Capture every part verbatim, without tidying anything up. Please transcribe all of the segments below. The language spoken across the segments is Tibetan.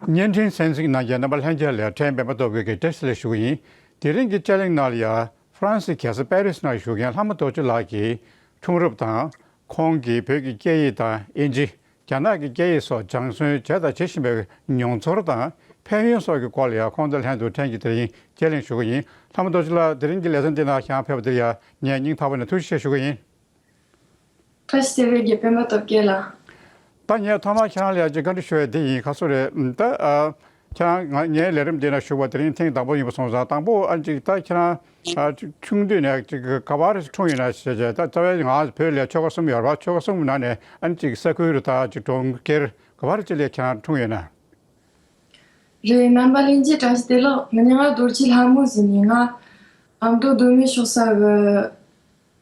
བརྙན་འཕྲིན་གསན་གཟིགས་གནང་མཁན་རྣམ་པ་ལྷན་རྒྱས་ལ་ཕྲན་པད་མ་སྟོབས་རྒྱལ་གྱིས་བཀྲ་ཤིས་བདེ་ལེགས་ཞུ་གི་ཡིན། དེ་རིང་གི་དཔྱད་གླེང་ནང་ལ་ཡང་ཧྥ་རན་སིའི་རྒྱལ་ས་པེ་རི་སི་ནང་བཞུགས་མཁན་ལྷ་མོ་རྡོ་རྗེ་ལགས་ཀྱིས་འཁྲུངས་རབས་དང་། ཁོང་གིས་བོད་ཀྱི་སྐད་ཡིག་དང་དབྱིན་ཇི། རྒྱ་ནག་གི་སྐད་ཡིག་སོགས་སྦྱང་བརྩོན་བྱས་དང་བྱེད་བཞིན་པའི་མྱོང་ཚོར་དང་ཕན་ཡོན་སོགས་ཀྱི་སྐོར་ལ་ཡང་ཁོང་དང་ལྷན་དུ་ཕྲན་གྱིས་དེ་རིང་དཔྱད་གླེང་ཞུ་གི་ཡིན། ལྷ་མོ་རྡོ་རྗེ་ལགས། དེ་རིང་གི་ལེ་ཚན་འདི་ནང་ཁྱེད་རང་ཕེབས་པ་དེར་ཡང་ངས་སྙིང་ཐག་པ་ནས་ཐུགས་རྗེ་ཆེ་ཞུ་གི་ཡིན། བཀྲ་ཤིས་བདེ་ལེགས་རྒྱལ་པོ་པད་མ་སྟོབས་རྒྱལ་ལགས། ད་ངས་ཐོག་མར་ཁྱེད་རང་ལ་ཡང་ཅིག་བཀའ་འདྲི་ཞུ་ཡ་འདི་ཡིན། ག་སོ་རེད། ད་ཨ། ཁྱེད་རང་ང་ངའི་ལས་རིམ་འདི་ན་ཞུགས་པ་དེ་རིང་ཐེངས་དང་པོ་ཡིན་པ་སོང་ཙང་། དང་པོ་ཨ་ཅིག་ད་ཁྱེད་རང་ཨ་ཆུང་དུས་ནས་ཅིག་ག་པར་འཁྲུངས་ཡོད་ན་ཞེས་བྱས། ད་རྩ་བའི་ང་བོད་ལ་ཆོལ་ཁ་གསུམ་ཡོད་རེད་པ། ཆོལ་ཁ་གསུམ་ནང་ནས་ཨ་ཅིག་ས་ཁུལ་རེ་ད་ཅིག་གྲོང་ཁྱེར་ག་པར་ཅིག་ལ་ཁྱེད་རང་འཁྲུངས་ཡོད་ན། རེད། རྣམ་པ་ལྷན་རྒྱས་བཀྲ་ཤིས་བདེ་ལེགས། ངའི་མིང་ང་རྡོ་རྗེ་ལྷ་མོ་ཟེར་ནས། ང་ཨ་མདོ་མདོ་སྨད་ཤོག་ས་གི་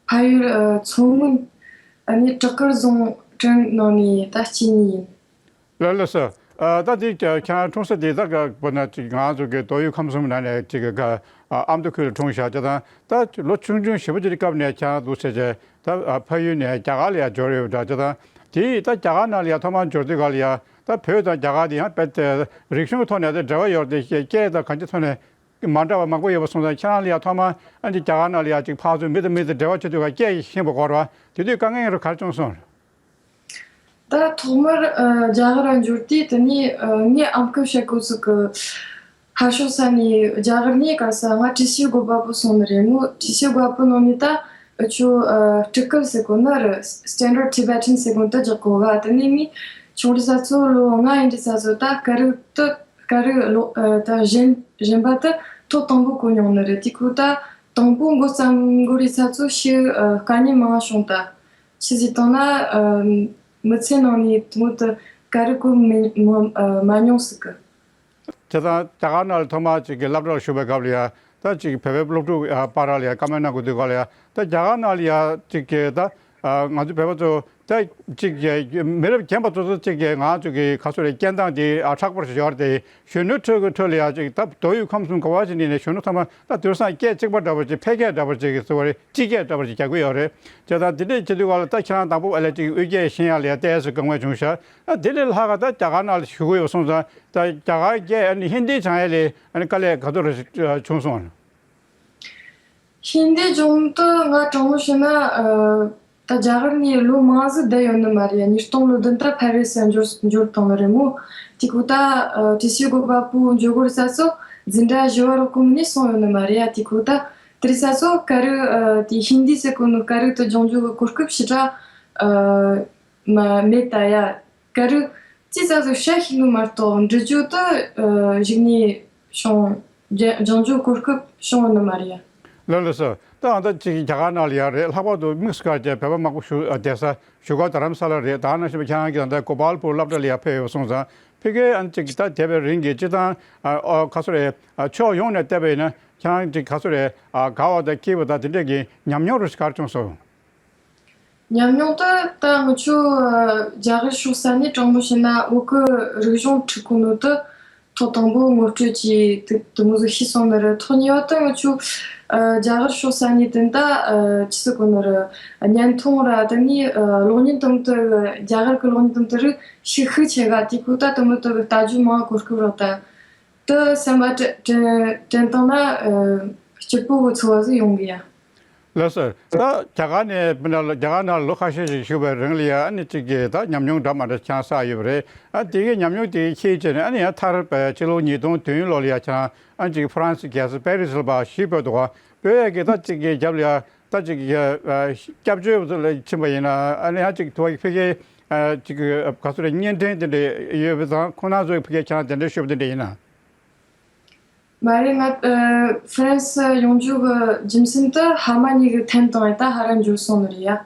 ཕ་ཡུལ་ཨ་མཚོ་སྔོན་ཨ་ནི་བྲག་དཀར་རྫོང་དྲན་ནང་ནས་ད་སྐྱེས་ནི་ཡིན། ལགས་ལགས་སོ། ཨ་ད་འདི་ཁྱེད་རང་འཁྲུངས་ས་འདི་ད་ག་པ་ན་ཅིག་ང་ཚོ་གི་མདོ་དབུས་ཁམས་གསུམ་ནང་ནས་ཅིག་ག་ཨ་ཨ་མདོ་ཁུལ་ལ་འཁྲུངས་བཞག་ཅིག་དང་། ད་ལོ་ཆུང་ཆུང་ཞེ་པོ་ཅིག་གི་སྐབས་ནས་ཁྱེད་རང་འདུག་ཟེར་བྱས། ད་ཨ་ཕ་ཡུལ་ནས་རྒྱ་གར་ལ་ཡང་འབྱོར་ཡོད་པ་འདྲ་ཅིག་དང་། དེ་ད་རྒྱ་གར་ནང་ལ་ཡང་ཐོག་མར་འབྱོར་དུས་ག་ལ་ཡང་ད་བོད་དང་རྒྱ་གར་དེ་ཡང་རྦད་དེ་རིག་གཞུང་ཐོག་ནས་ད་འབྲེལ་བ་ཡོད་རེད་དེ། སྐད་དང་གང་ཅིའི་ཐོག་ནས་མ་འདྲ་བ་མང་པོ་ཡོད་པ་སོང་ཙང་། ཁྱེད་རང་ལ་ཡང་ཐོག་མར་ཨ་ནི་རྒྱ་གར་ནང་ལ་ཡང་ཅིག་ཕར་ཚུར་མི་དང་མི་དང་འབྲེལ་བ་བྱེད་དུས་ག་སྐད་ཤེས་པ་དགོས་རེད་པ། དེ་དུས་དཀའ་ངལ་རུ་ག་རེ་བྱུང་སོང་། ད་ཐོག་མར་ཨ་རྒྱ་གར་ར་འབྱོར་དུས་དེ་ནས་ཨ་ངའི་ཨམ་སྐད་བཤད་གོ་ཚུལ་གི་ཧ་ཤོ་ས་ནས་རྒྱ་གར་ནས་ག་ས་ང་བྲིས་ཤིག་དགོས་པ་པོ་སོང་ནི་རེད་མོ། བྲིས་ཤིག་དགོས་པ་པོ་ནང་ནས་ད་ཨ་ཆོ་ཨ་སྤྲི་སྐད་ཟེར་གོ་ནི་རེད། Standard Tibetan ཟེར་གོ་ནི་ད་རྒྱག་གོ་ག་དེ་ནས་ངས་ཆུང་དུས་ས་ཚོ་ལོ་ལྔ་ཡིན་དུས་ས་ཚོ་ད་སྐད་རིགས་དེ་སྐད་རིགས་ལོ་ཨ་ད་གཞན་གཞན་པ་དེ་ཐོག་དང་པོ་གོ་མྱོང་ནི་རེད། དེ་ཁོ་ད་དང་པོ་འགོ་བརྩམས་གོ་རི་ས་ཚོ་ཞིག་ཨ་དཀའ་ངལ་མང་བྱུང་ད། ཆི་ཟིག་བཏང་ན་ཨ་མི་ཚེ་ནང་ནས་དེ་མོ་དེ་སྐད་རིགས་གོ་མི་མ་ཨ་མ་མྱོང་ཟིག་གི། བྱས་ཙང་རྒྱ་གར་ནང་ལ་ཐོག་མར་ཅིག་གི་སློབ་གྲྭར་ཞུགས་པའི་སྐབས་ལ་ཡ། ད་ཅིག་བོད་པའི་སློབ་ཕྲུག་ཨ་བར་ལ་ཡ་བཀའ་མོལ་གནང་དགོས་དུས་སྐབས་ལ་ཡ། ད་རྒྱ་གར་ནང་ལ་ཡ་ཅིག་གི་ད་ཨ་ང་ཚོ་བོད་པ་ཚོ་ད་ཅིག་གི་མི་རབས་རྒན་པ་ཚོ་ཚོ་ཅིག་གི་ང་ཚོ་གི་ག་ཚོད་རེད། སྐད་གདངས་དེ་ཨ་དྲག་པོ་ཞིག་ཡོད་རེད་དེ། གཞོན་ནུ་ཁྲོད་ཀྱི་ཁྲོད་ལ་ཡ་ཅིག་ད་མདོ་དབུས་ཁམས་གསུམ་ག་བ་ཞིག་ནས་ནས་གཞོན་ནུ་ཚང་མ་ད་དུས་སང་སྐད་གཅིག་པ་འདྲ་པོ་ཅིག་ཕལ་སྐད་འདྲ་པོ་ཅིག་གི་ཟེར་བ་རེད། སྤྱི་སྐད་འདྲ་པོ་ཅིག་རྒྱག་གི་ཡོད་རེད། བྱས་ཙང་དེ་འདྲས་བྱེད་དུས་ག་ལ་ད་ཁྱེད་རང་དང་པོ་ཨ་ལས་ཅིག་དབུས་སྐད་ཤེས་ཡ་ལ་ཡ་ཏོག་ཙམ་དཀའ་ངལ་བྱུང་ཤག་ཨ་དེ་ལས་ལྷག་ག་ད་རྒྱ་གར་ནང་ལ་བཞུགས་ཀྱི་ཡོད་སོང་ཙང་། ད་རྒྱ་གར་སྐད་ཨ་ནི་ཧིན་དི་སྦྱང་ཡ་ལས་ཨ་ནི་དཀའ་ལས་ག་ཚོད་རེ་བྱུང་སོང་། ཧིན་དི་སྦྱོང་དུ་ང་དྲང་མོ་བཤད་ན་ཨ་ད་རྒྱ་གར་ནས་ལོ་མང་ཟིག་བསྡད་ཡོད་ནི་མ་རེད་ཡ། ཉིས་སྟོང་ལོ་བདུན་ད་ཕ་རི་སི་འབྱོར་འབྱོར་བཏང་ནི་རེད་མོ། དེ་ཁོ་ད་ཨ་བྲིས་ཤིག་དགོས་པ་པོ་འབྱོར་གོ་རི་ས་ཚོ་འཛིན་གྲྭ་བཞི་བ་རོགས་གོང་ནས་སོང་ཡོད་ནི་མ་རེད་ཡ། དེ་ཁོ་ད་དེ་རི་ས་ཚོ་སྐད་རིགས་ཨ་དེ་ཧིན་དི་ཟེར་གོ་ནོ་སྐད་རིགས་དེ་སྦྱོང་རྒྱུ་གི་གོ་སྐབས་ཞེ་དྲག་ཨ་མ་མེད་ད་ཡ། སྐད་རིགས་ཅི་ཙམ་ཟིག་བཤད་ཤེས་ནོ་མ་གཏོགས་འབྲི་རྒྱུ་དེ་ཨ་གཞུག་ནས་བྱུང་སྦྱང་སྦྱང་རྒྱུ་གོ་སྐབས་བྱུང་ཡོད་ནི་མ་རེད་ཡ། ལགས་ལགས་སོ། ད་ཨ་ད་ཅིག་རྒྱ་གར་ནང་ལ་ཡ་རེད། ལྷག་པར་དུ་དམིགས་སུ་བཀར་བྱས་བོད་པ་མང་པོ་བཞུགས་ཨ་བསྡད་ས་བཞུགས་སྒར་རྡ་རམ་ས་ལ་རེད། ད་ནང་བཞིན་པ་ཁྱེད་རང་གིས་ད་ལྟ་གོ་པལ་པུར་སློབ་གྲྭ་ལ་ཡ་ཕེབས་ཡོད་སོང་ཙང་། ཕ་གིའི་ཨ་ནི་ཅིག་ད་བསྡད་པའི་རིང་གི་སྤྱིར་བཏང་ཨ་ཨོ་ག་ཚོད་རེད། ཨ་ཕྱོགས་ཡོངས་ནས་བལྟས་པ་ཡིན་ན་ཁྱེད་རང་ཅིག་ག་ཚོད་རེད། ཨ་དགའ་བ་དང་སྐྱིད་པ་དང་དེ་འདྲས་ཀྱི་ཉམས་མྱོང་རེ་ཞིག་ག་རེ་བྱུང་སོང་། ཉམས་མྱོང་དེ་ད་ང་ཆོ་ཨ་རྒྱ་གར་ཕྱོགས་ས་ནས་དྲང་མོ་བཤད་ན་བོད་ཀྱི་རིག་གཞུང་ཁྲིད་གོ་ནོ་དེ་ཐོག་དང་པོ་ངོ་སྤྲོད་ཀྱིས་དེ་དེ་མོ་ཟིག་ཤེས་སོང་ནི་རེད། ཐོག་གཉིས་པ་དེ་ང་ཆོ་ཨ་རྒྱ་གར་ཕྱོགས་ས་ནས་དེ་ད་ཨ་ཅི་ཟེར་གོ་ནི་རེད། བརྙན་ཐུང་ར་དེ་ནས་ཨ་གློག་བརྙན་དེ་མོ་དེ་རྒྱ་གར་གྱི་གློག་བརྙན་དེ་མོ་དེ་རིགས་ཤིག་ཤུགས་ཆེ་ག། དེ་ཁོ་ད་དེ་མོ་དེ་ལྟ་རྒྱུ་མང་གོ་སྐབས་རག་ད། དེ་སེམས་པ་དྲན་དྲན་དྲན་བཏང་ན་ཨ་སྐྱིད་པོ་གི་ཚོར་བ་ཟིག་ཡོང་གི་ཡ། ལགས་སོ། ད་རྒྱ་གར་ནས་མི་འདྲ་ལ་རྒྱ་གར་ནང་ལོ་ཁ་ཤས་ཤིག་བཞུགས་པའི་རིང་ལ་ཡ། ཨ་ནི་གཅིག་གིས་ད་ཉམས་མྱོང་འདྲ་མ་འདྲ་ཆང་བསགས་ཡོད་པ་རེད། ཨ་དེ་གའི་ཉམས་མྱོང་དེ་གའི་ཁྱེད་ཀྱིས་ནི་ཨ་ནི་ཡང་མཐར་པའི་ཕྱི་ལོ་ཉིས་སྟོང་བདུན་ལོ་ལ་ཡ་ཁྱེད་རང་ཨ་ནི་གཅིག་ཧྥ་རན་སི་རྒྱལ་ས་པེ་རི་སི་ལ་ཕར་གཞིས་སྤོས་འདུག་ག། སྤོས་ཡས་ཀྱི་ད་གཅིག་གི་རྒྱབ་ལ་ཡ་ད་གཅིག་གི་ཨ་སྐྱབས་བཅོལ་དུ་ལ་ཕྱིན་པ་ཡིན་ན། ཨ་ནི་ཡང་གཅིག་དུ་བ་ཕ་གིའི་ཨ་གཅིག་གི་ག་ཚོད་རེད། བརྙན་འཕྲིན་དེ་འདྲ་ཡོད་པ་དང་། ཁོང་རྣམ་ཚོས་ཕ་གིར་ཁྱེད་རང་གདན་འདྲེན་ཞུས་པ་དེ་འདྲ་ཡིན་ན། མ་རེད། ང་ཨ་ཧྥ་རན་སི་ཡོང་རྒྱུ་གི་རྒྱུ་མཚན་དེ་ཕ་མ་གཉིས་ཀྱིས་འཐེན་བཏང་བས་ད་ཕར་ར་འབྱོར་སོང་ནི་རེད་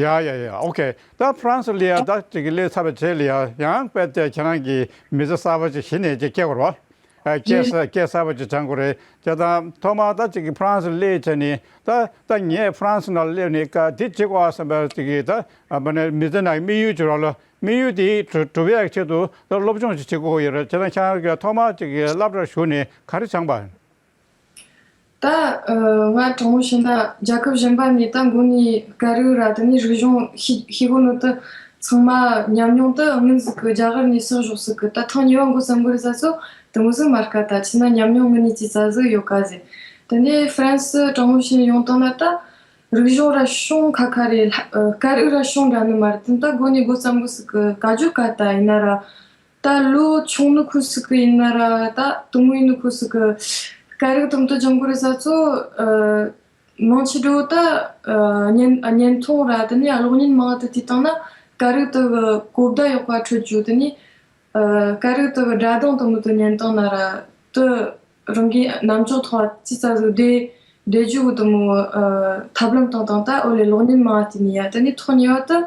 ཡ། ཡ་ཡ་ཡ། ཨོ་ཁེ། ད་ཧྥ་རན་སི་ལ་ཡ་ད་ཅིག་སླེབས་ཚར་བའི་རྗེས་ལ་ཡ་ཡང་དཔེ་དེ་ཁྱེད་རང་གིས་མི་ཚེ་གསར་པ་ཅིག་གཞི་ནས་ཅིག་སྐྱེལ་དགོས་རེད་པ། ཨ་སྐྱེལ་ས་སྐྱེལ་གསར་པ་ཅིག་སྦྱང་དགོས་རེད། བྱས་ཙང་ཐོག་མར་ད་ཅིག་གིས་ཧྥ་རན་སི་སླེབས་བྱས་ནས་ད་ད་ངས་ཧྥ་རན་སི་ནང་སླེབས་ནས་ཀ་འདི་བྱེད་དགོས་ཨ་བསམ་པ་ཅིག་གིས་ད་ཨ་མ་ནས་མི་ཚེ་ནང་གི་དམིགས་ཡུལ་ཅིག་རག་ལ། དམིགས་ཡུལ་དེ་གྲུབ་གྲུབ་ཡག་ཆེད་དུ་ད་སློབ་སྦྱོང་ཅིག་བྱེད་དགོས་ཀྱི་ཡོད་རེད། བྱས་ཙང་ཁྱེད་རང་གིས་ཐོག་མར་ཅིག་གི་སློབ་གྲྭར་ཞུགས་ནས་ག་རེ་སྦྱངས་པ། ད་ཨ་ང་དྲང་མོ་བཤད་ན་རྒྱལ་ཁབ་གཞན་པ་ནས་ད་འགོ་ནས་སྐད་རིགས་ར་དེ་ནས་རིག་གཞུང་ཤེས་ཤེས་དགོས་ནོ་དེ་ ཚང་མ་ཉམས་མྱོང་དེ་སྔོན་ཟིག་གི་རྒྱ་གར་ནས་བསགས་ཞོག་ཟིག་གི། ད་ཐེངས་གཉིས་པ་འགོ་བརྩམས་གི་རེད་ས་ཚོ་དེ་མོ་ཟིག་མ་དཀའ། ད་ཆི་ན་ཉམས་མྱོང་ངི་ནས་ཅི་ཙ་ཟིག་ཡོད་ཀ་ཟེར། དེ་ནས་ཧྥ་རན་སི་དྲང་མོ་བཤད་ཡོང་དང་ན། ད་རིག་གཞུང་ར་གཞུང་ཁ་ཁ་རེད། ལྷ་ཨ། སྐད་རིགས་ར་གཞུང་འདྲ་ནི་མ་རེད། དེ་ད་འགོ་ནས་འགོ་བརྩམས་གི་ཟིག་གི་བཀའ་བརྒྱུད་ཀ་ད་ཡིན་ན་ར། ད་ལོ་ཆུང་ནི་ཁུ་ཟིག་གི་ཡིན་ན་ར། ད་དུ་མོ་ཡིན་ནི་ཁུ་ཟིག་གི་སྐད་རིགས་དུམ་དུ་སྦྱང་གི་རེད་ས་ཚོ། ཨ། མང་ཆེ་འགྲོ་ད་ཨ། བརྙན་བརྙན་ཐུང་ར་དེ་ནས་གློག་བརྙན་མང་དུ་དེ་བཏང་ན་སྐད་རིགས་དེ་གི་གོ་བརྡ་ཡག་པ་འཕྲོད་རྒྱུ། དེ་ནས་ཨ། སྐད་རིགས་དེ་གི་སྒྲ་གདངས་དུ་མོ་དུ་ཉན་བཏང་ན་ར་དེ་རང་གི་རྣམ་ཅོག་ཐོག་ཅི་ཙ་ཟིག་བསྡད་བསྡད་རྒྱུ་གི་དུ་མོ་ཨ། ཐབས་ལམ་བཏང་བཏང་ད་ཨོ་ལེ་གློག་བརྙན་མང་དེ་ནས་ཡ། དེ་ནས་ཐོག་གཉིས་པ་དེ་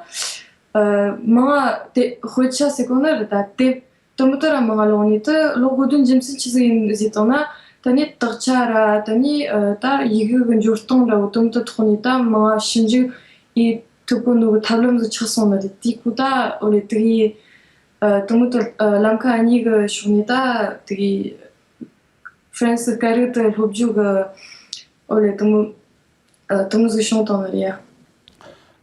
ཨ། མང་དེ་དཔེ་ཆ་ཟེར་གོ་ན་ར། ད་དེབ་དུ་མོ་དེ་ར་མང་ལོག་ནས་དེ་ལོ་དགུ་བདུན་རྒྱུ་མཚན་ཆི་ཟིག་ཡིན་ཟེར་བཏང་ན། ད་ནི་དག་ཆ་ར་དེ་ནས་ཨ། ད་ཡི་གེ་གི་འགྱུར་སྟངས་ར་འོ་དུམ་དུ་ཐོག་ནས་ད་མང་ཞིབ་འཇུག་ཡེད་ཐུབ་གོ་ནོ་གི་ཐབས་ལམ་ཟིག་ཆགས་སོང་ནི་རེད། དེའི་གོ་ད་ཨོ་ལེ་དེ་གི་ཨ། དུ་མོ་དེ་ཨ། ལམ་ཁ་གཉིས་གི་ཕྱོགས་ནས་ད་དེ་གི་ཧྥ་རན་སི་སྐད་རིགས་དེ་སློབ་རྒྱུ་གི་ཨོ་ལེ་དུ་མོ། ཨ། དུམ་བུ་ཟིག་བྱུང་བཏང་བ་རེད་ཡ།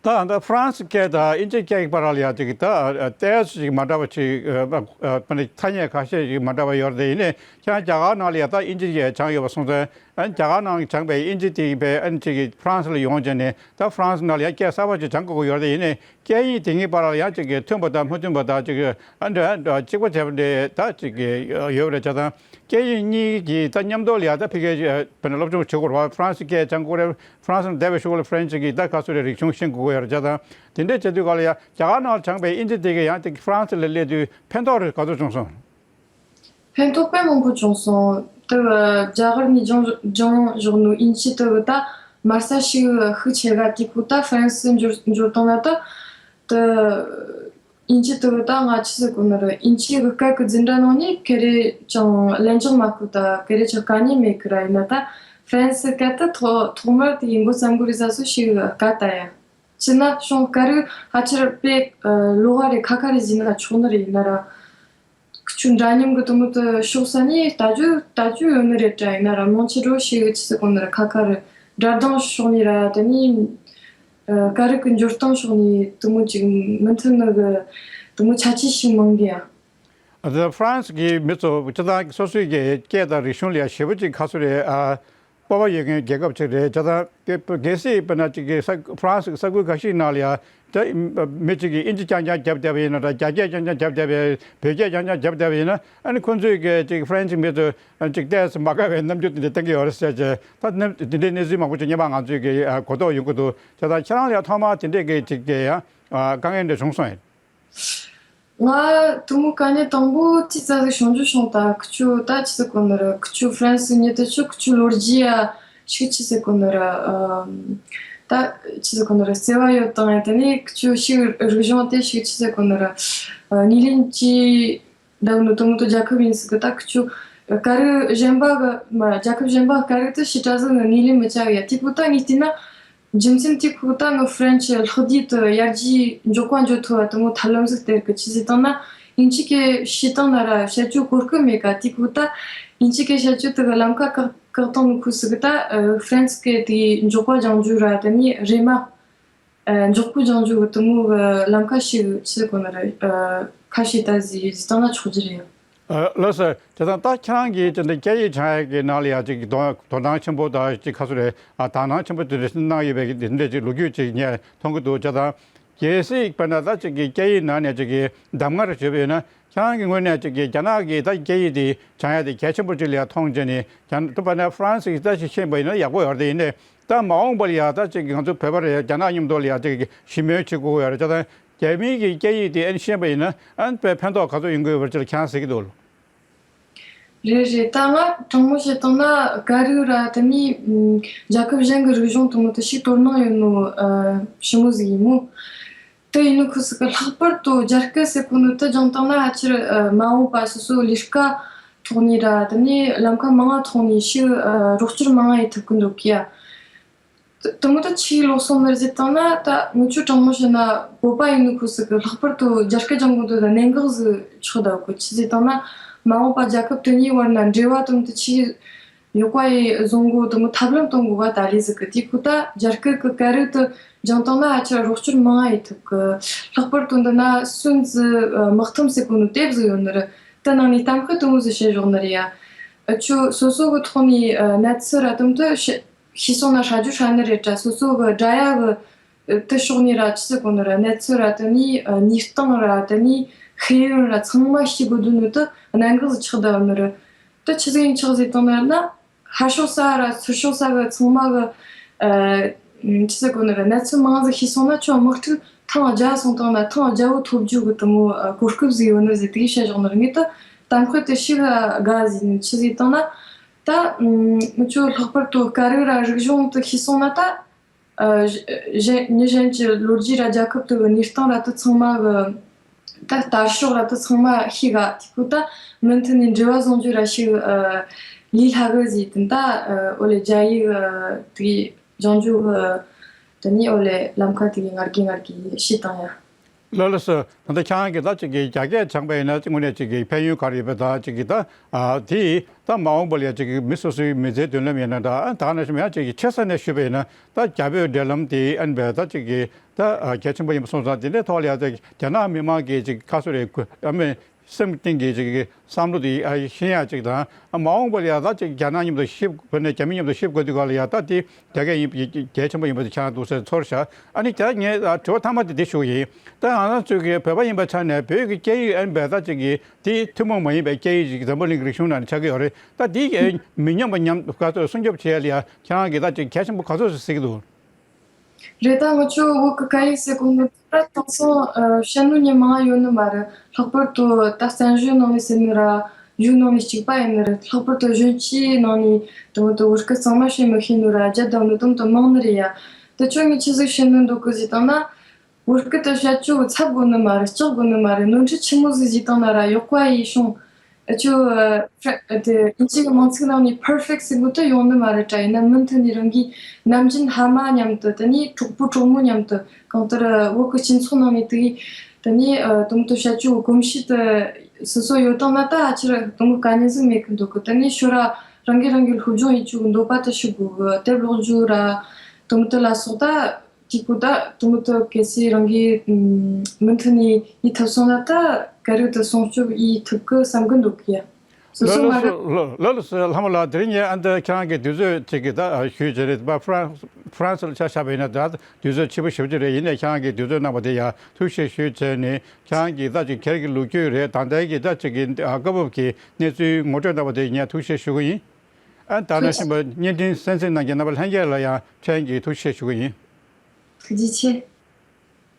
ད་ད་ཧྥ་རན་སི་སྐད་དང་དབྱིན་ཇི་སྐད་ཀྱི་བར་ལ་ཡ་ཅིག་ད་ཏོག་ཙམ་ཅིག་མ་འདྲ་བ་ཅིག་ཨ། ཨ། ཐ་སྙད་ཁ་ཤས་ཅིག་མ་འདྲ་བ་ཡོད་རེད་དེ། ཡིན་ནའི་ཁྱེད་རང་རྒྱ་གར་ནང་ལ་ཡ་ད་དབྱིན་ཇི་སྦྱངས་ཡོད་པ་སོང་ཙང་། ཨ། རྒྱ་གར་ནང་སྦྱངས་པའི་དབྱིན་ཇི་དེ་བས་ཨ་ནི་ཅིག་ཧྥ་རན་སི་ལ་ཡོང་བྱས་ནས་ད་ཧྥ་རན་སི་ནང་ལ་ཡ་སྐད་གསར་པ་ཅིག་སྦྱང་དགོས་ཀྱི་ཡོད་རེད་དེ། ཡིན་ནའི་སྐད་གཉིས་དེ་གཉིས་བར་ལ་ཡང་ཅིག་མཐུན་པ་དང་མི་མཐུན་པ་དང་ཅིག་ཨ་འདྲ་འདྲ་གཅིག་པ་བྱས་པ་འདྲ་ད་ཅིག་ཡོད་རེད་བྱས་ཙང་། སྐད་ཡིག་གཉིས་ཀྱི་ད་མཉམ་དུ་ལ་ཡ་ད་ཕ་གིར་དཔེར་ན་སློབ་སྦྱོང་བྱེད་དགོས་རེད་བ། ཧྥ་རན་སི་སྐད་སྦྱང་དགོས་རེད། ཧྥ་རན་སི་ནང་བསྡད་པའི་གཞུག་ལ་ཧྥ་རན་སི་གི་ད་ག་ཚོད་རེད་རིག་གཞུང་ཤེས་དགོས་ཀྱི་ཡོད་རེད་བྱས་ཙང་། དེ་འདྲ་བྱེད་དུས་ག་ལ་ཡ་རྒྱ་གར་ནང་ལ་སྦྱངས་པའི་དབྱིན་ཇི་དེ་གས་ཡང་དེ་ཧྥ་རན་སི་ལ་སླེབས་དུས་ཕན་ཐོགས་རེད་ག་ཚོད་བྱུང་སོང་། ཕན་ཐོགས་དཔེ་མང་པོ་བྱུང་སོང་། དེ་རྒྱ་གར་ནས་སྦྱངས་སྦྱངས་བཞག་ནོ་དབྱིན་ཇི་དེ་ད་དམའ་ས་ཞིག་ཤུགས་ཆེ་ག་དེ་ཁུ་ད་ཧྥ་རན་སི་འབྱོར་འབྱོར་བཏང་ན་ད་དེ། དབྱིན་ཇི་དེ་ད་ང་ཆི་ཟེར་གོ་ནི་རེད། དབྱིན་ཇི་གི་སྐད་ཀྱི་འཛིན་གྲྭ་ནང་ནས་ཁེ་རེ་ཅང་ལན་ཅང་མ་ཁུ་ད་ཁེ་རེ་ཅང་དཀའ་ཉེན་མེད་ཀི་ར། ཡིན་ན་ད་ཧྥ་རན་སི་སྐད་དེ་ཐོག་ཐོག་མར་དེ་ཡིན་གོ་བསམ་གི་རེད་ས་སུ་ཞིག་དཀའ་ད་ཡ། ཅི་ན་གཞུང་སྐད་རིགས་ཕལ་ཆེར་དཔེ་ལོགས་ཀ་རེ་ཁ་ཁ་རེ་ཟིན་ན་ཆོག་ནི་རེད། ཡིན་ན་ར་ཁུ་ཆུ་འདྲ་མཉམ་གི་དུ་མོ་དུ་ཕྱོགས་ས་ནས་ལྟ་རྒྱུ་ལྟ་རྒྱུ་ཡོད་ནི་རེད་དྲ། ཡིན་ན་ར་མང་ཆེ་འགྲོ་ཞིག་ཆི་ཟེར་གོ་ནི་ར་ཁ་ཁ་རེ་སྒྲ་གདངས་ཕྱོགས་ནས་ར་དེ་ནས། ཨ། སྐད་རིགས་ཀྱི་འགྱུར་སྟངས་ཕྱོགས་ནས་དུ་མོ་ཅིག་མི་མཐུན་ནི་གི་དུ་མོ་ཆ་ཅི་ཞིག་མང་གི་ཡ། ཨ། ད་ཧྥ་རན་སི་གི་མི་ཚོ་སྤྱིར་བཏང་སོ་སོའི་གི་སྐད་དང་རིག་གཞུང་ལ་ཡ་ཞེ་པོ་ཅིག་ཁ་སོ་རེད། ཨ། སྤོབས་པ་ཡོད་མཁན་རྒྱལ་ཁབ་ཅིག་རེད་བྱས་ཙང་། གལ་སྲིད་དཔེར་ན་ཅིག་གི་ས་ཧྥ་རན་སི་གི་ས་ཁུལ་ཁ་ཤས་ནང་ལ་ཡ་ད་མི་གཅིག་གིས་དབྱིན་ཇི་རྐྱང་རྐྱང་རྒྱབ་བསྡད་པ་ཡིན་ན་འདྲ། རྒྱ་སྐད་རྐྱང་རྐྱང་རྒྱབ་བསྡད་པ་ཡིན། བོད་སྐད་རྐྱང་རྐྱང་རྒྱབ་བསྡད་པ་ཡིན་ན། ཨ་ནི་ཁོ་ཚོས་གི་ཅིག་ཧྥ་རན་སི་མི་ཚོ་ཅིག་ཏོག་ཙམ་མ་དགའ་བའི་རྣམ་འགྱུར་དེ་འདྲ་བསྟན་གི་ཡོད་རེད་ཟེར་བྱས། ད་ནི་དེ་འདྲའི་གནས་ཚུལ་མང་པོ་ཅིག་སྔོན་མ་ང་ཚོས་གི་གོ་རྟོགས་ཡོང་གི་འདུག་བྱས་ཙང་ཁྱེད་རང་ལ་ཡ་ཐོག་མར་དེ་འདྲས་གི་ཅིག་གི་ཡ་དཀའ་ངལ་འདྲ་བྱུང་སོང་ཡིན། ང་དུ་མོ་དཀའ་ངལ་དང་པོ་ཅི་ཙ་ཟིག་བྱུང་རྒྱུ་བྱུང་། ད་ཁུ་ཆུ་ད་ཆི་ཟེར་གོ་ནི་ར། ཁུ་ཆུ་ཧྥ་རན་སི་ཉིད་དུ་ཆུ་ཁུ་ཆུ་ལོ་རྒྱུས་ཡ་ཤིག་ཆི་ཟེར་གོ་ནི་ར། ཨ། ད་ཆི་ཟེར་གོ་ནི་ར་བརྩེ་བ་ཡོད་དང་ཡ། དེ་ནས་ཁུ་ཆུ་ཤིག་རིག་གཞུང་དེ་ཤིག་ཆི་ཟེར་གོ་ནི་ར། ཨ། ངོས་ལེན་གྱི་འདུག་ནི་དུ་མོ་དུ་རྒྱལ་ཁབ་ཡིན་ཟིག་གི། ད་ཁུ་ཆུ་སྐད་རིགས་གཞན་པ་གི་མ་རྒྱལ་ཁབ་གཞན་པ་སྐད་རིགས་དེ་ཞེ་དྲག་ཟིག་ངོས་ལེན་མི་བྱ་གི་ཡ། དེ་ཁུ་ད་ངས་བལྟས་ན། རྒྱུ་མཚན་དེ་ཁོ་ད་ནི་ཧྥ་རན་སི་ལྷག་བསྡུས་དུ་ཡར་རྒྱས་མགྱོགས་པ་འགྱོ་ཐུབ་པ་དུ་མོ་ཐབས་ལམ་ཟིག་སྟེར་གི། ཆི་ཟིག་བཏང་ན་དབྱིན་ཇི་སྐད་བཤད་བཏང་ན་ར་བཤད་རྒྱུ་གོ་སྐབས་མེད་ཀ། དེ་ཁོ་ད་དབྱིན་ཇི་སྐད་བཤད་རྒྱུ་དུ་གི་ལམ་ཁ་བཀག་བཀག་བཏང་ནི་ཁོ་ཟིག་གི། ད་ཧྥ་རན་སི་སྐད་དེ་མགྱོགས་པ་སྦྱང་རྒྱུ་ར་དེ་ནས་རེམ་མ་མགྱོགས་པོ་སྦྱང་རྒྱུ་གི་དུ་མོ་གི་ལམ་ཁ་ཞིག་ཆི་ཟེར་གོ་ནི་ར། ཁ་ཤས་ད་ཟིག་ཟིག་བཏང་ན་ཆོག་རྒྱུ་རེད། ཨ། ལགས་སོ། བྱས་ཙང་ད་ཁྱེད་རང་གིས་དེ་འདྲ་སྐད་ཡིག་སྦྱང་ཡག་གི་ནང་ལ་ཡ་ཅིག་དོ་དོ་སྣང་ཆེན་པོ་དང་ཅིག་ཁ་སོ་རེད། ཨ། དག་སྣང་ཆེན་པོ་དེ་འདྲ་གནང་ཡོད་པའི་དེ་འདྲ་ཅིག་ལོ་རྒྱུས་ཅིག་ངས་མཐོང་གི་འདུག་བྱས་ཙང་གལ་སྲིད་དཔེར་ན་ད་ཅིག་གི་སྐད་ཡིག་ནང་ནས་ཅིག་གི་གདམ་ག་རེ་བྱས་པ་ཡིན་ན། ཁྱེད་རང་གི་ངོས་ནས་ཅིག་གི་རྒྱ་ནག་གི་ད་སྐད་ཡིག་དེ་སྦྱང་ཡག་དེ་གལ་ཆེན་པོ་ཅིག་ལ་ཡ་མཐོང་བྱས་ནས། རྒྱ་ནག་དཔེར་ན་ཧྥ་རན་སི་ཡིག་ད་ཅིག་ཤེས་པ་ཡིན་ན་ཡག་པོ་ཡོད་རེད། དེ་ཡིན་ནའི་ད་མ་འོངས་པ་ལ་ཡ་ད་ཅིག་གི་ང་ཚོ་བོད་པ་རེད། རྒྱ་ནག་མཉམ་དུ་ལ་ཡ་ཅིག་གི་ཞི་མོལ་བྱེད་དགོས་ཡོད་རེད། བྱས་ཙང་རྒྱ་མིའི་གི་སྐད་ཡིག་དེ་ཨན་ཤེས་པ་ཡིན་ན་ཨན་དཔེ་ཕན་ཐོགས་ག་ཚོད་ཡོང་གི་ཡོད་པ་ཅིག་ལ་ཁྱེད་རང་གཟིགས་ཀྱི་འདུག་ལོ། རེད་རེད། ད་ང་དྲང་མོ་བཤད་བཏང་ན་སྐད་རིགས་ར་དེ་ནི་ཨམ་རྒྱལ་ཁབ་གཞན་གྱི་རིག་གཞུང་དུ་མོ་དེ་ཞིག་དོ་སྣང་ཡོད་ནོ་ཨ་ཞི་མོ་ཟིག་ཡིན་མོ། དེ་ཡིན་ནོ་ཁུ་སི་གི་ལྷག་པར་དུ་རྒྱ་སྐད་ཟེར་གོ་ནོ་དེ་སྦྱང་བཏང་ན་ཕལ་ཆེར་ཨ་མ་འོངས་པ་སོ་སོ་ལས་ཀ་ཐོག་ནས་ར་དེ་ནི་ལམ་ཁ་མང་ང་ཐོག་ནས་ཞིག་ཨ་རོགས་སྐྱོར་མང་ང་ཡེད་ཐུབ་གི་འདུག་གི་ཡ། དེ་མོ་ད་ཆི་ལོག་སོང་མེར་ཟེར་བཏང་ན། ད་ངུ་ཆུ་དྲང་མོ་བཤད་ན་བོད་པ་ཡིན་ནོ་ཁུ་སི་གི་ལྷག་པར་དུ་རྒྱ་སྐད་སྦྱང་དགོས་འདུག་ད་གནད་འགག་ཟིག་ཆགས་བསྡད་གོ། ཆི་ཟེར་བཏང་ན་མ་འོངས་པ་རྒྱལ་ཁབ་དེ་གཉིས་བར་ན་འབྲེལ་བ་དེ་མོ་ད་ཆི་ ཡོད་པ་ཡི་བཟོ་འགོ་དུ་མོ་ཐབས་ལམ་གཏོང་དགོས་པ་ད་ལི་ཟིག་གི་དེ་ཁུ་ད་རྒྱ་སྐད་གི་ཀ་རུ་དུ་སྦྱང་སྟངས་ལ་ཨ་ཆ་རོགས་སྐྱོར་མང་ཡི་ཐུབ་གི། ལྷག་པར་དུ་འདི་ན་སུན་ཙི་དམག་ཐུམ་ཟེར་གོ་ནོ་དེབ་ཟིག་ཡོད་ནི་རེད། དེ་ནང་ནས་གཏམ་ཁ་དུ་མོ་ཟིག་བཤད་ཞོག་ནི་རེད་ཡ། ཨ་ཆུ་སོ་སོ་གི་ཐོག་ནས་གནས་ཚུལ་ར་དུམ་དུ་ཤེས་སོང་ན་ཧྲ་རྒྱུ་ཧྲ་ནི་རེད་དྲ། སོ་སོ་གི་དགྲ་ཡ་གི་དེ་ཕྱོགས་ནས་ར་ཆི་ཟེར་གོ་ནི་ར་གནས་ཚུལ་ར་དེ་ནས་གནས་སྟངས་ར་དེ་ནས་ཤེས་ཡོན་ར་ཚང་མ་ཤེས་དགོས་དུས་ནི་དེ་གནད་འགག་ཟིག་ཆགས་བསྡད་ཡོད་ནི་རེད། དེ་ཆི་ཟིག་ཡིན་ཆགས་ཟིག་བཏང་ནི་ར་ན། ཧར་ཕྱོགས་ས་ར་ཚུར་ཕྱོགས་ས་གི་ཚང་མ་གི་ཨ་ཆི་ཟེར་གོ་ནི་ར་གནས་ཚུལ་མང་ཟིག་ཤེས་སོང་ན་ཁྱོད་དམག་འཁྲུག་ཐེངས་བརྒྱ་སོང་བཏང་ན་ཐེངས་བརྒྱ་བོ་ཐོབ་རྒྱུ་གི་དུ་མོ་ཨ་གོ་སྐབས་ཟིག་ཡོད་ནི་ཟིག་དེ་བཤད་བཞག་ནི་ར། ངས་ད་གཏམ་དཔེ་དེ་ཤི་ག་དགའ་ཟིག་ནི་ཆི་ཟིག་བཏང་ན། ད་ཨ་ཆོ་ལྷག་པར་དུ་སྐད་རིགས་ར་རིག་གཞུང་དེ་ཤེས་སོང་ན་ད། ཨ་གཞན་མི་གཞན་གྱི་ལོ་རྒྱུས་ར་རྒྱལ་ཁབ་དེ་གི་གནས་སྟངས་ར་དེ་ཚང་མ་གི་ད་ལྟ་ཕྱོགས་ར་དེ་ཚང་མ་ཤེས་ག་དེ་ཁུ་ད་མུ་མཐུད་ནས་འབྲེལ་བ་བཟུང་རྒྱུ་ར་ཤེས་གི་ཨ་ལས་སླ་གི་ཟིག་དེ་ད་ཨ་ཨོ་ལེ་རྒྱ་ཡིག་ཨ་དེ་གི་སྦྱང་རྒྱུ་གི་དེ་ནས་ཨོ་ལེ་ལམ་ཁ་དེ་གི་ངར་གི་ངར་གི་ཤེས་བཏང་ཡ། ལགས་ལགས་སོ། ད་ལྟ་ཁྱེད་རང་གིས་ད་ཅིག་གི་རྒྱ་སྐད་སྦྱངས་པ་ཡིན་ན་དངོས་གནས་ཅིག་གི་ཕན་ཡོན་ག་རེ་ཡོད་པ་ད་ཅིག་གི་ད་ཨ་དེ་ད་མ་འོངས་པ་ལ་ཡ་ཅིག་གི་མི་སོ་སོའི་མི་ཚེའི་མདུན་ལམ་ཡིན་ན་འདྲ། ཨ་ད་ག་ནང་བཞིན་ཡང་ཅིག་གི་ཆེ་ས་ནས་ཞུས་པ་ཡིན་ན་ད་རྒྱ་བོད་འབྲེལ་ལམ་དེ་ཨ་ནི་བས་ད་ཅིག་གི་ད་ཨ་གལ་ཆེན་པོ་ཡིན་པ་སོང་ཙང་དེ་འདྲའི་ཐོག་ལ་ཡ་ད་རྒྱ་ནག་མི་མང་གི་ཅིག་ཁ་སོ་རེ་ཨ་མི་སེམས་གཏིང་གི་ཅིག་གི་བསམ་བློ་དེ་ཨ་ཤེས་ཡ་ཅིག་དང་། ཨ་མ་འོངས་པ་ལ་ཡ་ད་ཅིག་རྒྱ་ནག་མཉམ་དུ་གཤིབ་དགོས་ནས་རྒྱ་མི་མཉམ་དུ་གཤིབ་དགོས་དུས་ག་ལ་ཡ་ད་དེ་རྒྱ་སྐད་ཡིན་པ་གལ་ཆེན་པོ་ཡིན་པ་དེ་ཆགས་འདུག་ཟེར་ཚོར་ཤག་ཨ་ནི་ད་ངས་ཨ་དྲི་བ་མཐའ་མ་དེ་འདི་ཞུ་གི་ཡིན། ད་ང་རང་ཚོའི་གི་བོད་པ་ཡིན་པའི་ཆ་ནས་བོད་ཀྱི་སྐད་ཡིག་ཨ་ནི་བས་ད་ཅིག་གི་དེ་ཐུན་མོང་མ་ཡིན་པའི་སྐད་ཡིག་ཅིག་འཛམ་བུ་གླིང་གི་རིག་གཞུང་ནང་ནས་ཆགས་ཀྱི་ཡོད་རེད། ད་དེའི་གི་མི་ཉམས་པ་ཉམས་ག་ཚོད་སྲུང་སྐྱོབ་བྱེད་ཡ་ལ་ཡ་ཁྱེད་རང་གིས་ད་ཅིག་གལ་ཆེན་པོ་ག་ཚོད་ཞིག་གཟིགས་ཀྱི་འདུག་རེད། ད་ང་ཚོ་བོད་ཀྱི་སྐད་ཡིག་ཟེར་གོ་ནོ་ད་དེང་སང་ཨ་བཤད་ནོ་ཉི་མ་ཡོད་ནི་མ་རེད། ལྷག་པར་དུ་ད་བཙན་བྱོལ་ནང་ནས་ཟེར་ནི་ར་ཡུལ་ནང་ནས་གཅིག་པ་ཡིན་ནི་རེད། ལྷག་པར་དུ་གཞོན་སྐྱེས་ནང་ནས་དུ་མོ་དུ་བོད་སྐད་གཙང་མ་བཤད་མི་ཤེས་ནི་ར་རྒྱ་བསྡད་ནི་དུམ་དུ་མང་ནི་རེད་ཡ། དེ་ཁྱོད་ངས་ཆི་ཟིག་བཤད་ནི་འདུག་གི་ཟེར་བཏང་ན། བོད་སྐད་དུ་བཤད་རྒྱུ་ཚབ་དགོས་ནི་མ་རེད། སྐྲག་དགོས་ནི་མ་རེད། ནོར་འཁྲུལ་ཆི་མོ་ཟིག་བཟོས་བཏང་ན་ར་ཡག་པ་ཡིན་བྱུང་། ཨ་ཅོ་ཨ་དེ་ཨིན་ཇི་གི་མིང་ཚིག་ནང་ནས་perfect་ཟེར་གོ་དེ་ཡོང་ནི་མ་རེད་དྲ། ཡིན་ན་མུ་མཐུད་ནས་རང་གི་ནམ་རྒྱུན་ཕ་མ་མཉམ་དུ་དེ་ནས་གྲོགས་པོ་གྲོགས་མོ་མཉམ་དུ་གང་ལྟར་བོད་ཀྱི་སྤྱི་ཚོགས་ནང་ནས་དེ་དེ་ནས་དུང་དུ་བཤད་རྒྱུ་གོམས་གཤིས་དེ་སོ་སོ་ཡོད་དང་ན་ད་ཨ་ཅིར་དུང་གི་དཀའ་ངལ་ཟིག་མེད་གི་འདུག་གི། དེ་ནས་ཤོ་ར་རང་གིས་རང་གི་སློབ་སྦྱོང་ཡེད་རྒྱུ་གི་འདོད་པ་དེ་ཤུགས་དགོས་གི། དེབ་ཀློག་རྒྱུ་ར་དུང་དུ་ལ་སོགས་ད། དེ་ཀོ་ད་དུ་མུ་ཏོ་གལ་སྲིད་རང་གིས་མུ་མཐུད་ནས་ཡིད་ཐུབ་སོང་ན་ད་ག་རེ་དུ་སྲུང་སྐྱོབ་ཡིད་ཐུབ་གི་བསམ་གི་འདུག་གི། སོ་ལ་སོ་ལ་ང་སོ་ལ་ལ་སོ་ལྷ་མོ་ལགས། དེ་རིང་ངས་ཨ་འདི་ཁྱེད་རང་གི་དུས་ཚོད་ཅིག་གི་ད་ཞུས་བྱས་རེད་པ། ཧྥ་རན་ཧྥ་རན་སི་ལ་ཆ་བཞག་པ་ཡིན་ན་ད་དུས་ཚོད་ཕྱི་པོ་ཞེ་པོ་ཅིག་རེད། ཡིན་ནའི་ཁྱེད་རང་གིས་དུས་ཚོད་གནང་བ་དེ་ཡ་ཐུགས་རྗེ་ཆེ་ཞུས་བྱས་ནས། ཁྱེད་རང་གིས་ད་ཅིག་ཁྱེད་ཀྱི་ལོ་རྒྱུས་རེད། ད་ལྟའི་གི་ད་ཅིག་གི་ཨ་སྐབས་བབ་ཀྱི་གནས་ཚུལ་ངོ་སྤྲོད་གནང་བ་དེ་ངས་ཐུགས་རྗེ་ཆེ་ཞུ་གི་ཡིན། ཨ་ད་ནང་བཞིན་པ་བརྙན་འཕྲིན་གསན་གཟིགས་གནང་མཁན་རྣམ་པ་ལྷན་རྒྱས་ལ་ཡང་ཕྲན་གྱིས་ཐུགས་རྗེ་ཆེ་ཞུ་གི་ཡིན། ཐུགས་རྗེ་ཆེ།